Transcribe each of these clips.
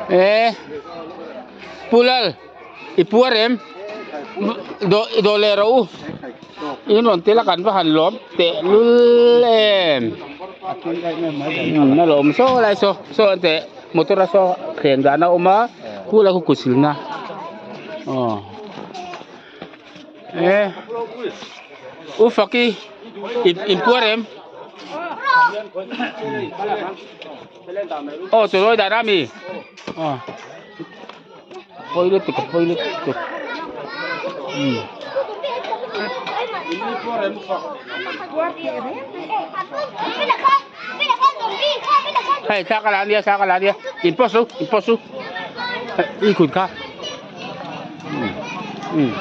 E Pu Lal i puar em dawh dawh leh rawh u in rawn tel a kan va han lawm teh lul em a lawm saw lai saw saw an teh motor a saw thleng dan a awm a khu lai khu kut silna aw e u Faki in puar em. Aw chu lawi dan a mi aw pawi lutuk a pawi lutuk umm. Hei thla ka la ania thla ka la ania in post u in post u i khut kha umm umm.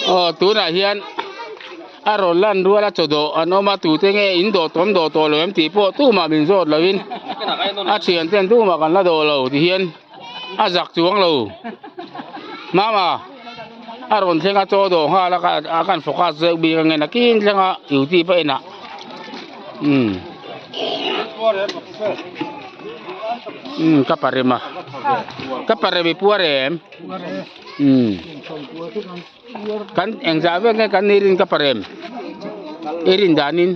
Aw tunah hian a rawn lan rual a chaw dawh an awm a tute nge in dawh tawm dawh tawh lo em tih pawh tumah min zawt lovin a thian ten tumah kan la dawh lo ti hian a zak chuang lo mama a rawn thleng a chaw dawh nghal a a kan focus zeuh bik ang nge nakin thleng a youtube a en ah umm umm ka parem a ka parem i puar em umm kan engzah vel nge kan ni rin ka parem i rin danin.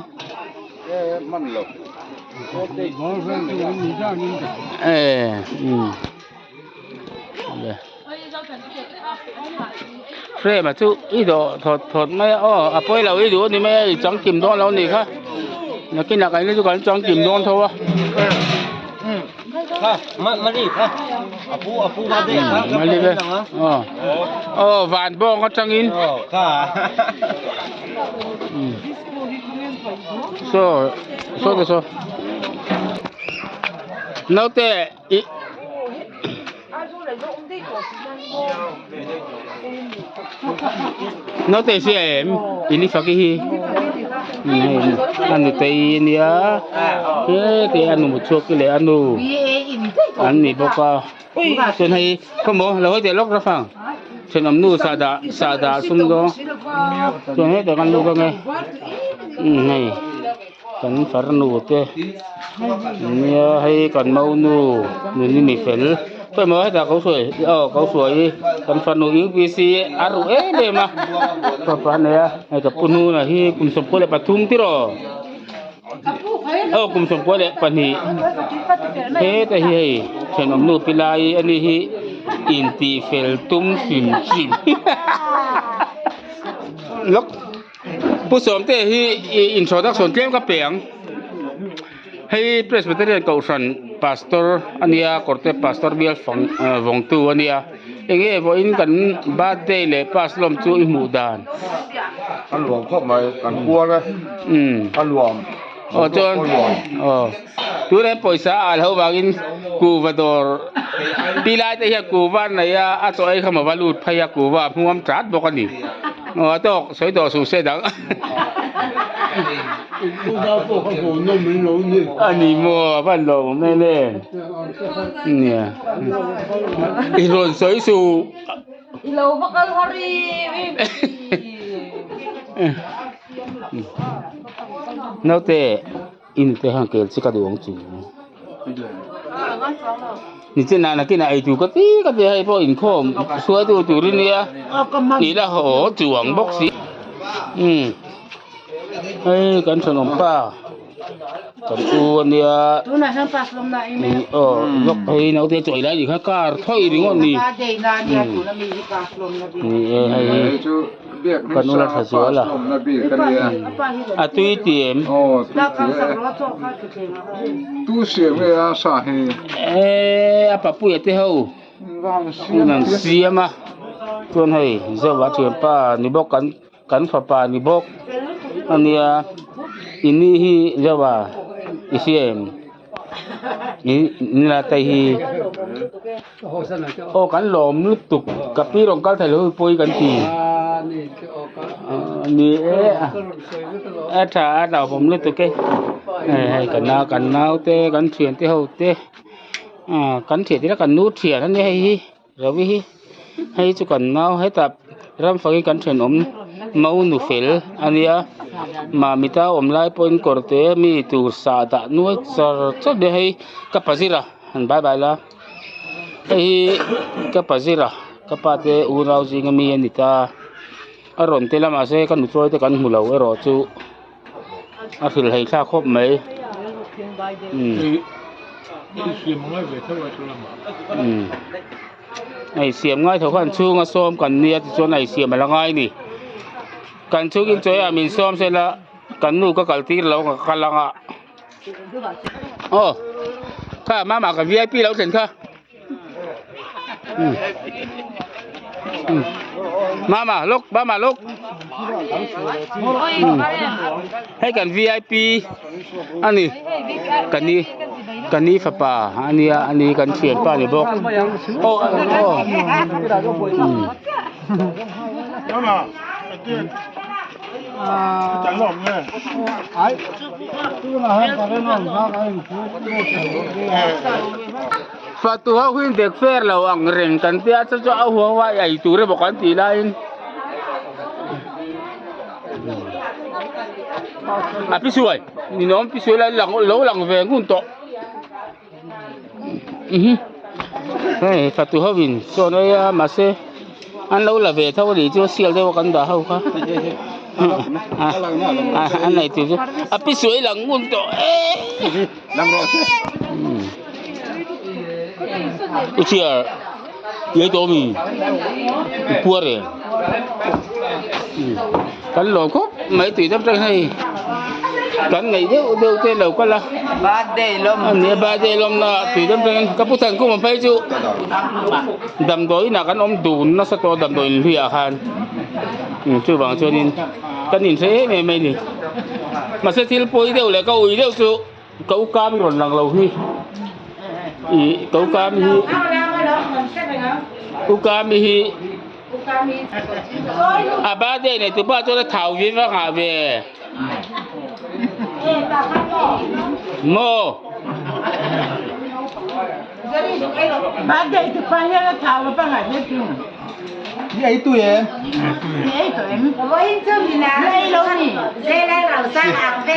Frame a chu i dawh thawt thawt mai a aw a pawi lo i duh a ni mai a i changkim dawn lo a nih kha nakinah kan chu kan changkim dawn tho a. Aw van bawng atangin. Saw saw te saw naute i naute i hria em in i fak i hi a nutei ania heti a nu chhuak leh a nu an ni bawk a. Chuan hei khawmaw lo hawi teh lawk rawh fang thenawm nu sahdah sahdah sum dawn chuan hetah kan lut ang e umm hei kan farnu te nia hei kan monu nuni mi fel khawimaw hetah ko sawi aw ko sawi kan farnu upc a ruh em em a fapa a nei a hei ka pu hnuna hi kum 23 tiraw. Aw kum 92 heta hi hei thenawm nu pi lai a ni hi intih fel tum hrim hrim lawk pu sawmte hi ih introduction tlem ka pe ang hei presbyterian kohhran pastor a nia kawrte pastor bial fang vawngtu a nia enge vawiin kan birthday leh pass lawm chu i hmuh dan. A nuam khawp mai kan kual e. Umm. A nuam. Aw chuan aw tunah hian pawisa a al ho vangin kuhva dawr pi lai te hian kuhva an nei a a chaw ei kha maw va lut phei a kuhva a hmuam tat bawk a ni aw a tawk sawi tawh suh se dang a ni maw a van lawm awm em em nia i rawn sawi suh. I lo va kal har i. Naute in te hian kel chi ka duh ang chu nichinah nakinah ei tur ka ti ka ti hei pawh inkhawm hruaitu tur i nia tih la haw chuang bawk si umm hei kan thenawm pa kan u ania aw lawk phei naute chaw ei lai ni kha car thawi ringawt ni ni e hei hi. Kan ula tha zual a, a tui ti em? Eee a papuia te ho an siam a, chuan hei Zova thianpa ni bawk kan kan fapa ni bawk ania ini hi Zova i hria em? Nila te hi aw kan lawm lutuk ka pi rawn kal thei lo hi pawi kan ti ni e a tha a hlauhawm lutuk e hei kan nau kan nau te kan thian te ho te. Aaa kan thian ila kan nu thian ania hei hi Ravi hi hei chu kan nau hetah ram fangin kan thenawm mo nu fel ania mamita awm lai pawhin kawr te mi tur sah dah nuai char char mai a hei ka pazira han bye bye la hei hi ka pazira ka pa te unau zinga mi a ni ta a rawn tel a mahse ka nuthlawi te kan hmu lo erawh chu. A hrilh hei thlak khawp mai umm ei siam ngai tho khan chhunga sawm kan nia tichuan ei siam a la ngai a ni kan chhungin chawi ah min sawm sela kan nu ka kal tir lo ka kal anga aw kha mama ka vip lo thlen kha. Mama look mama look hei kan vip ani kan ni kan ni fapa ania ani kan thianpa ni bawk aw aw Fatu ho hi dek fair lo ang reng kan tia chu chu a huau a ei tur emaw kan tih laiin a pi suai ninawm pi suai lai lang lo lang ve ngun tawh hei fatu ho in sawn ei a mahse an lo la ve tho a nih chu sial deuh a kan dah ho kha a nei tur chu a pi suai lang ngun tawh e. U chhiar i tawh mi i puar em kan lawm khawp mai tui deuh tang hei kan ngaih deuh deuh te lo kal a ania birthday lawm na tui deuh tang ka pu than kum phei chu damdawi inah kan awm dun nasa tawh damdawi in hluiah khan chuvang chuanin kan inhre em em mai a ni mahse thil pawi deuh leh ka ui deuh chu. Ka u kam i rawn lang lo hi ih ka u kam hi u kam hi a birthday nei tupa chuan a thau ve vak ah ve maw. Birthday tupa hian a thau vak ah ve thung. Ni ei tui em? Ni ei tui em?